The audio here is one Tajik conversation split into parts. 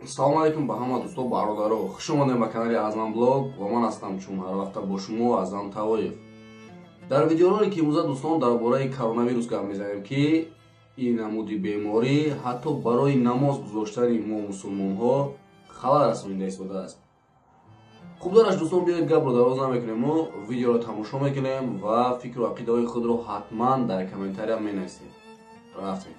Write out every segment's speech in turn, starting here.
Салому алейкум ба ҳама дӯсто, бародаро. Хуш омадем ба канали Азам Блог ва ман ҳастам, чун ҳар вақта бо шумо, Азам Тавоев. Дар видеоролики имрӯза, дӯстон, дар бораи коронавирус гап мезанем, ки ин намуди беморӣ ҳатто барои намоз гузоштани мо мусулмонҳо халал расонида истодааст. Хубдараш, дӯстон, биёед, гапро дароз намекунем, мо видеоро тамошо мекунем ва фикру ақидаҳои худро ҳатман дар комментария менависем. Рафтем.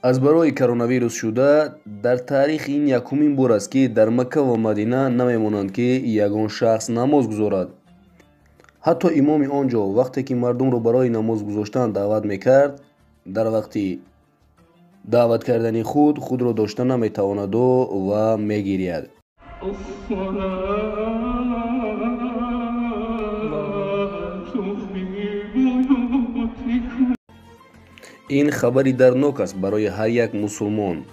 Аз барои коронавирус шуда дар таърих ин якумин бор аст, ки дар Макка ва Мадина намемонанд, ки ягон шахс намоз гузорад. Ҳатто имоми он ҷо, вақте ки мардумро барои намоз гузоштан даъват мекард, дар вақти даъват кардани худ худро дошта наметавонаду ва мегирияд. Ин хабари дарднок аст барои ҳар як мусулмон,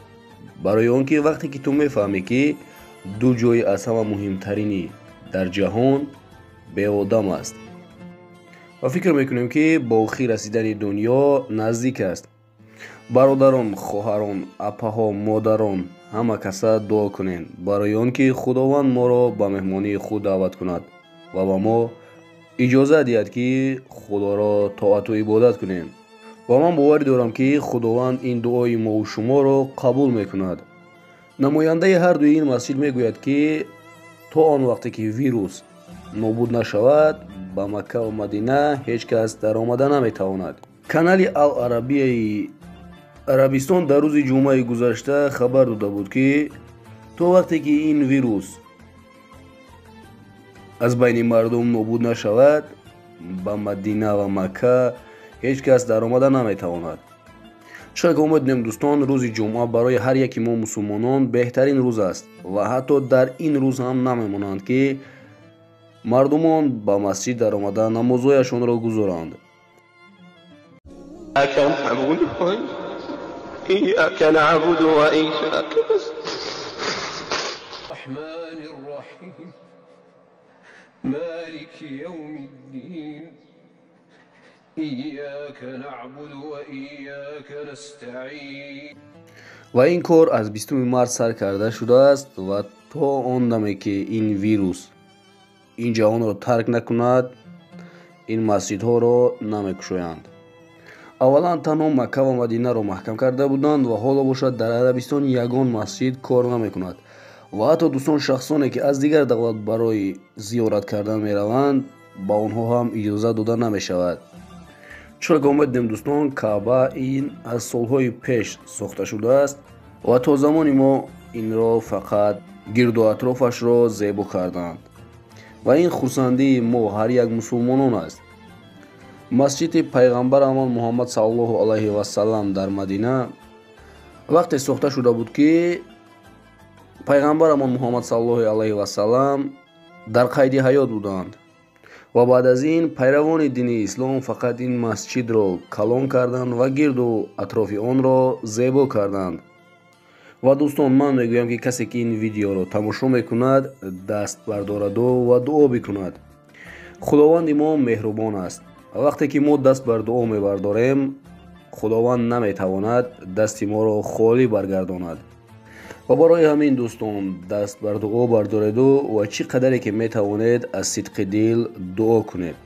барои он ки вақте ки ту мефаҳмӣ, ки ду ҷои аз ҳама муҳимтарини дар ҷаҳон беодам аст, ва фикр мекунем, ки ба охир расидани дунё наздик аст. Бародарон, хоҳарон, апаҳо, модарон, ҳама каса дуо кунем барои он ки Худованд моро ба меҳмонии худ даъват кунад ва ба мо иҷозат диҳад, ки Худоро тоату ибодат кунем. Ва ман боварӣ дорам, ки Худованд ин дуои мову шуморо қабул мекунад. Намояндаи ҳар дуи ин масҷид мегӯяд, ки то он вақте ки вирус нобуд нашавад, ба Макка ва Мадина ҳеҷ кас даромада наметавонад. Канали Ал Арабияи Арабистон дар рӯзи ҷумъаи гузашта хабар дода буд, ки то вақте ки ин вирус аз байни мардум нобуд нашавад, ба Мадина ва Макка ҳеҷ кас даромада наметавонад. Чӣ ки умедем, дӯстон, рӯзи ҷумъа барои ҳар яки мо мусулмонон беҳтарин рӯз аст ва ҳатто дар ин рӯз ҳам намемонанд, ки мардумон ба масҷид даромада намозҳояшонро гузоранд. Ва ин кор аз 20 март сар карда шудааст ва то он даме ки ин вирус ин ҷаҳонро тарк накунад, ин масҷидҳоро намекушоянд. Аввалан танҳо Макка ва Мадинаро маҳкам карда буданд ва ҳоло бошад, дар Арабистон ягон масҷид кор намекунад. Ва ҳатто, дӯстон, шахсоне ки аз дигар давлат барои зиёрат кардан мераванд, ба онҳо ҳам иҷозат дода намешавад. Чунон ки омадем, дӯстон, Каъба ин аз солҳои пеш сохта шудааст ва то замони мо инро фақат гирду атрофашро зебо карданд ва ин хурсандии мо ҳар як мусулмонон аст. Масҷиди пайғамбарамон Муҳаммад саллаллоҳу алайҳи васалам дар Мадина вақте сохта шуда буд, ки пайғамбарамон Муҳаммад саллаллоҳу алайҳи васалам дар қайди ҳаёт буданд ва баъд аз ин пайравони дини ислом фақат ин масҷидро калон карданд ва гирду атрофи онро зебо карданд. Ва, дӯстон, ман мегӯям, ки касе ки ин видеоро тамошо мекунад, даст бардораду ва дуо бикунад. Худованди мо меҳрубон аст. Вақте ки мо даст бар дуо мебардорем, Худованд наметавонад дасти моро холӣ баргардонад. Ва барои ҳамин, дӯстон, даст бар дуо бардореду ва чӣ қадаре ки метавонед, аз сидқи дил дуо кунед.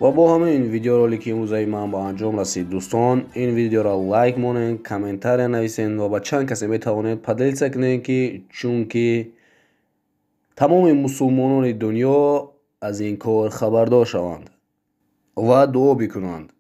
Ва бо ҳамин видеоролики имрӯзаи ман ба анҷом расид. Дӯстон, ин видеоро лайк монед, комментария нависед ва ба чанд касе метавонед поделиться кунед, ки чунки тамоми мусулмонони дунё аз ин кор хабардор шаванд ва дуо бикунанд.